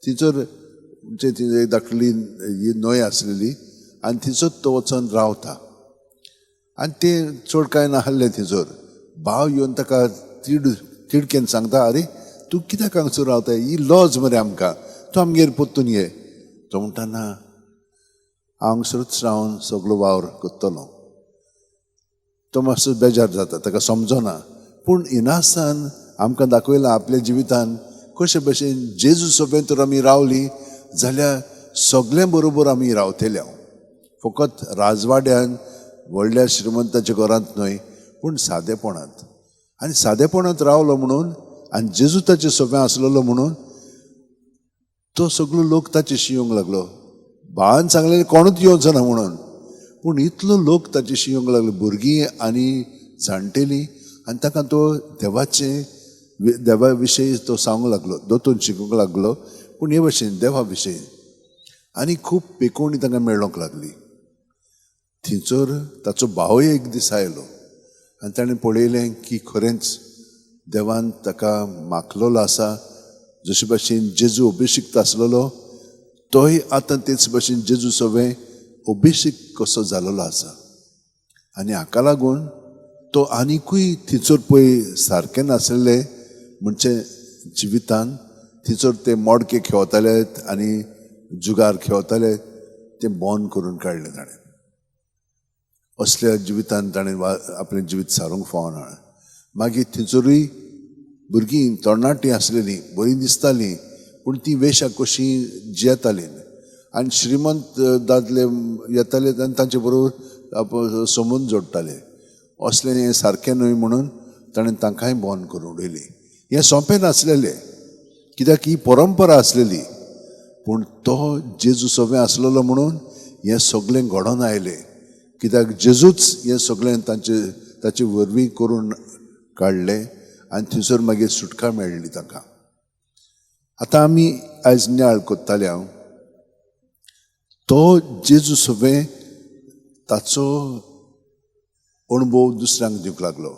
थंयसर म्हणजे थंय एक धाकटुली ही न्हंय आसलेली आनी थंयसर तो वचोन रावता. आनी तें चड कांय नासलें थंयसर. भाव येवन ताका तिडकेन सांगता, आरे तूं कित्याक हांगसर रावता, ही लज मरे आमकां, तूं आमगेर परतून ये. तो म्हणटा, ना, हांव हांगसरूच रावन सगलो वावर करतलो. तो मातसो बेजार जाता, ताका समजना. पूण इनासान आमकां दाखयलां आपल्या जिवितान कशे भशेन जेजू सोबें तर आमी रावलीं जाल्यार सगळें बरोबर आमी रावतले. फकत राजवाड्यान व्हडल्या श्रीमंताच्या घरांत न्हय, पूण सादेपणांत. आनी सादेपणांत रावलो म्हणून आनी जेजू ताचे सोबें आसलेलो म्हणून तो सगलो लोक ताचेशी येवंक लागलो. भावान सांगलेलें कोणूच येवचो ना म्हणून, पूण इतलो लोक ताचेशी येवंक लागलो, भुरगीं आनी जाणटेलीं. आनी ताका तो देवाचे देवा विशयी तो सांगूंक लागलो, दोतोन शिकूंक लागलो, पूण हे भशेन देवा विशयी. आनी खूब पेकोवणी तांकां मेळोंक लागली. थंयसर ताचो भावूय एक दीस आयलो आनी ताणें पळयलें की खरेंच देवान ताका माखलेलो आसा. जशे भशेन जेजू अभिशिक्त आसलेलो तोय आतां तेच भशेन जेजू सवें अभिशिक्त कसो जालेलो आसा. आनी हाका लागून तो आनिकूय थंयसर पळय सारकें नासलें म्हणजे जिवितान थंयसर ते मडके खेळताले आनी जुगार खेळताले, तें बंद करून काडलें ताणें. असल्या जिवितान ताणें आपलें जिवीत सारूंक फावना. मागीर थंयसरूय भुरगीं तरणाटीं आसलेलीं, बरीं दिसतालीं, पूण तीं वेशाक कशीं जियेतालीं. आनी श्रीमंत दादले येताले आनी तांचे बरोबर संबंद जोडटाले. असलें हें सारकें न्हय म्हणून ताणें तांकांय बंद करून उडयलीं. हें सोंपें नासलेलें, कित्याक ही परंपरा आसलेली. पूण तो जेजू सोबें आसलेलो म्हणून हें सगळें घडोवन आयलें, कित्याक जेजूच हें सगळें ताचे वरवीं करून काडलें आनी थंयसर मागीर सुटका मेळ्ळी तांकां. आतां आमी आयज नियाळ करताले हांव तो जेजू सोबें ताचो अणभव दुसऱ्यांक दिवंक लागलो.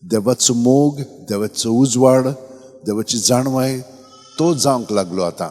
देवाचो मोग, देवाचो उजवाड, देवाची जाणवाय तो जावंक लागलो आतां.